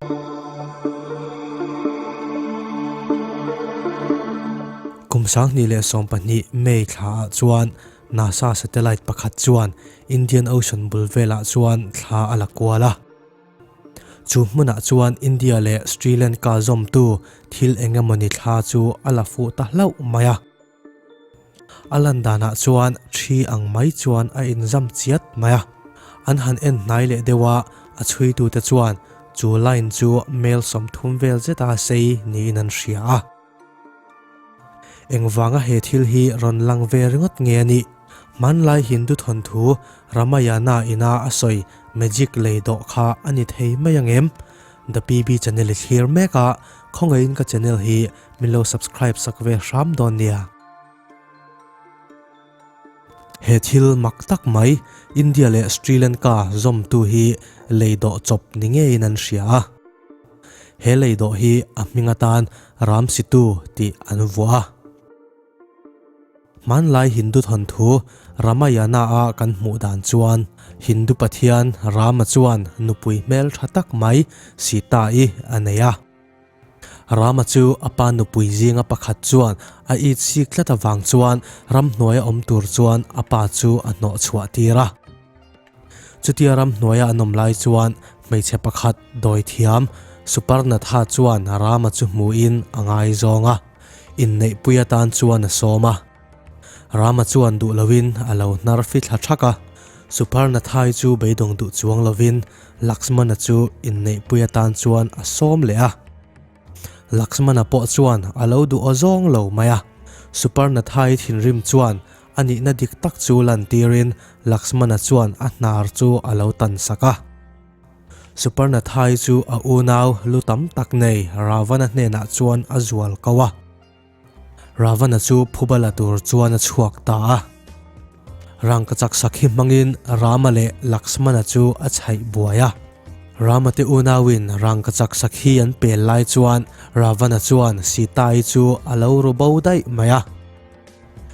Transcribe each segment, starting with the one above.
Kum 2012 May thla ah chuan NASA satellite pakhat chuan Indian Ocean bul velah chuan thla a la kual a. Chu hmunah chuan India leh Sri Lanka zawmtu thil eng emawni thla chu a la fuh ta hlauh mai a. A lan danah chuan thi ang mai chuan a inzam chiat mai a. An han en hnai leh deuh a, a chhuitute chuan chu line chu mel 30 vel zeta sei niin an hria a. Engvanga he thil hi rawn lang ve ringawt nge a nih? Hmanlai Hindu thawnthu Ramayana ina a sawi magic lei dawh kha a ni thei mai ang em? The PB channel i thlir mek a, khawngaihin ka channel hi min lo subscribe sak ve hram dawn nia. He thil mak tak mai India leh Sri Lanka zawmtu hi lei dawh chawp ni ngeiin an hria a. He lei dawh hi a hming atan Ram Situ tih an vuah a. Hmanlai Hindu thawnthu Ramayana-a kan hmuh dan chuan Hindu pathian Rama chuan nupui hmel tha tak mai Sita-i a nei a. Rama chu a pa nupui zinga pakhat chuan a it sik tlat avang chuan ramhnuaia awm tur chuan a pa chu a hnawh chhuah tir a. Chutia ramhnuaia an awm lai chuan hmeichhe pakhat dawi thiam Suparnatha chuan Rama chu hmuhin a ngaizawng a, inneihpui atan chuan a sawm a. Rama chuan duh loin a lo hnar fi thla thak a, Suparnathai chu beidawng duh chuang lovin Lakshmana chu inneihpui atan chuan a sawm leh a. Lakshmana pawh chuan a lo duh aw zawng lo mai a, Suparnathai thinrim chuan a nihna dik tak chu lantirin Lakshmana chuan a hnar chu a lo tan sak a. Suparnathai chu a unau lu tam tak nei Ravana hnenah chuan a zual ko a. Ravana chu phuba la tur chuan a chhuak ta a. Rangkachak sakhi hmangin Rama leh Lakshmana chu a chhaih buai a. Rama te unauin rangkachak sakhi an pel lai chuan Ravana chuan Sita-i chu a lo ru bo daih mai a.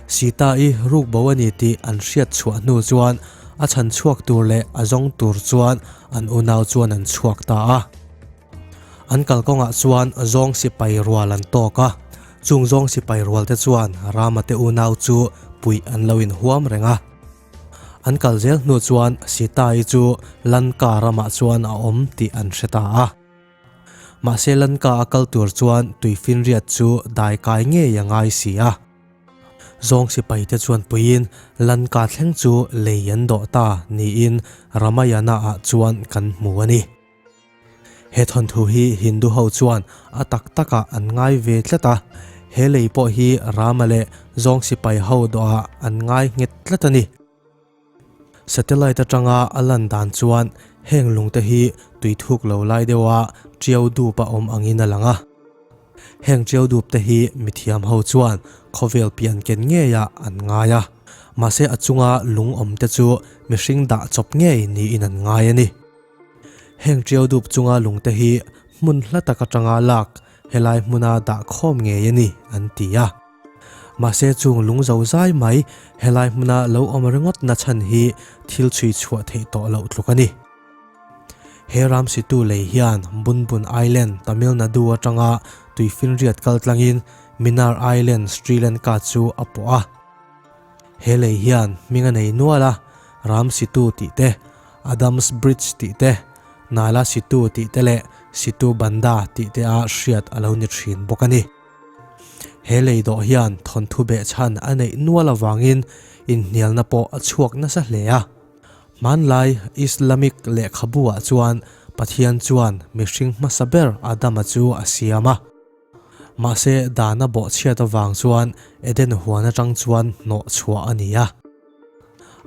Sita-i ruk bo a ni tih an hriat chhuah hnu chuan a chhan chhuak tur leh a zawng tur chuan an unau chuan an chhuak ta a. An kalkawngah chuan zawng sipai rual an tawk a, chung zawng sipai rual te chuan Rama te unau chu puih an lo inhuam reng a. An kal zel hnu chuan Sita-i chu Lanka ramah chuan a awm tih an hre ta a. Mahse Lanka a kal tur chuan tuifinriat chu dai kai ngei a ngai si a. Zawng sipai te chuan puiin Lanka thleng chu lei an dawh ta niin Ramayana-ah chuan kan hmu a ni. He thawnthu hi Hindu ho chuan a tak takah an ngai ve tlat a, he lei pawh hi Rama leh Zawng sipai ho dawhah an ngai nghet tlat a ni. Satellite atanga a lan dan chuan heng lungte hi tui thuk lo lai deuha tiau dup a awm angin a lang a. Heng tiau dup te hi mithiam ho chuan khawvel pian ken ngeiah an ngai a, mahse a chunga lung awm te chu mihring dah chawp ngei niin an ngai a ni. Heng tiau dup chunga lungte hi hmun hla tak atanga lak helai hmuna dah khawm ngei a ni an ti a. Mahse chung lung zo zai mai helai hmuna lo awm ringawt na chhan hi thil chhui chhuah theih tawh loh tluk a ni. He ram situ lei hian Bunbun Island, Tamil Nadu atanga tuifinriat kal tlangin Minar Island, Sri Lanka chu a pawh a. He lei hian hming a nei nual a, Ram Situ tih te, Adams Bridge tih te, Nala Situ tih te leh Situ Banda tih te a hriat a lo ni thin bawk a ni. He lei dawh hian thawnthu behchhan a neih nual avangin inhnialna pawh a chhuak nasa hle a. Hmanlai Islamic lehkhabu ah chuan Pathian chuan mihring hmasa ber Adama chu a siam a. Mahse dana bawhchhiat avang chuan Eden huan atang chuan hnawh chhuah a ni a.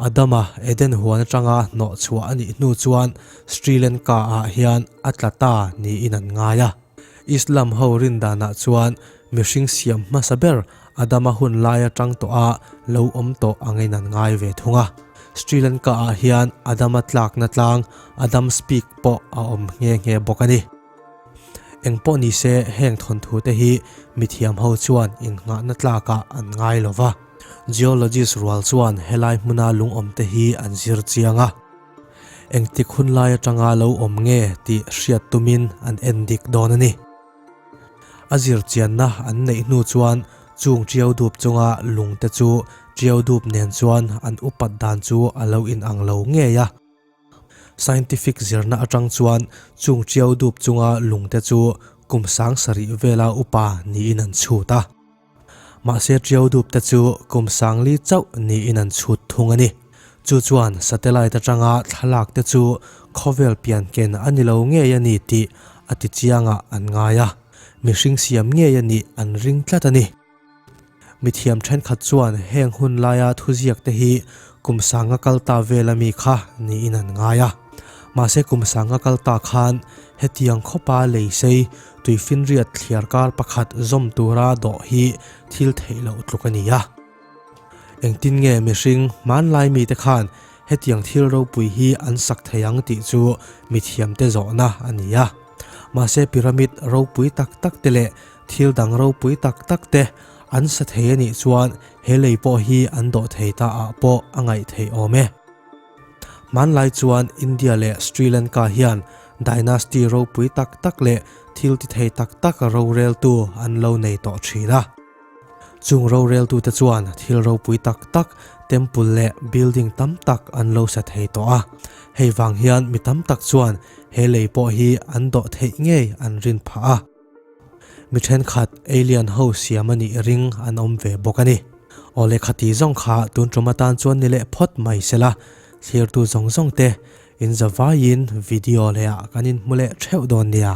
Adama Eden huan atanga hnawh chhuah a nih hnu chuan Sri Lanka ah hian a tla ta niin an ngai a. Islam ho rin danah chuan mihring siam hmasa ber Adama hun lai atang tawha lo awm tawh angin an ngai ve thung a. Sri Lanka ah hian Adama tlakna tlang Adam's Peak pawh a awm nghe nghe bawk a ni. Engpawh ni se heng thawnthu te hi mithiam ho chuan innghahna tlakah an ngai lo va. Geologist rual chuan helai hmuna lungawm te hi an zir chiang a. Engtik hun lai atanga lo awm nge tih hriat tumin an en dik dawn a ni. A zir chianna an neih hnu chuan chung tiau dup chunga lung te chu tiau dup nen chuan an upat dan chu a lo inang lo ngei a. Scientific zirna atang chuan chung tiau dup chunga lung te chu kum 7000 vela upa niin an chhut a. Mahse tiau dup te chu kum 4000 chauh niin an chhut thung a ni. Chu chuan satellite atanga thlalak te chu khawvel pian ken a ni lo ngei a ni tih a ti chiangah an ngai a, mihring siam ngei a nih an ring tlat a ni. Mithiam thenkhat chuan heng hun laia thuziak te hi kum sanga kal ta vel ami kha niin an ngai a. Mahse kum sanga kal ta khan hetiang khawpa lei sei tuifinriat thliar kar pakhat zawm tura dawh hi thil theih loh tluk a ni a. Engtin nge mihring hmanlai mite khan hetiang thil ropui hi an sak thei ang tih chu mithiamte zawhna a ni a. Mahse pyramid ropui tak tak te leh thil dang ropui tak tak te an sa thei a nih chuan he lei pawh hi an dawh thei ta ah pawh a ngaih theih awm e. Hmanlai chuan India leh Sri Lanka hian dynasty ropui tak tak leh thil ti thei tak tak roreltu an lo nei tawh thin a. Chung roreltute chuan thil ropui tak tak, temple leh building tam tak an lo sa thei tawh a. Hei vang hian mi tam tak chuan he lei pawh hi an dawh theih ngei an rin phah a. Mi thenkhat alien ho siam a nih ring an awm ve bawk a ni. Aw lehkha ti zawng kha tun tum atan chuan ni leh phawt mai sela, thlirtu zawng zawng te in zavaiin video lehah kan inhmu leh theuh dawn nia.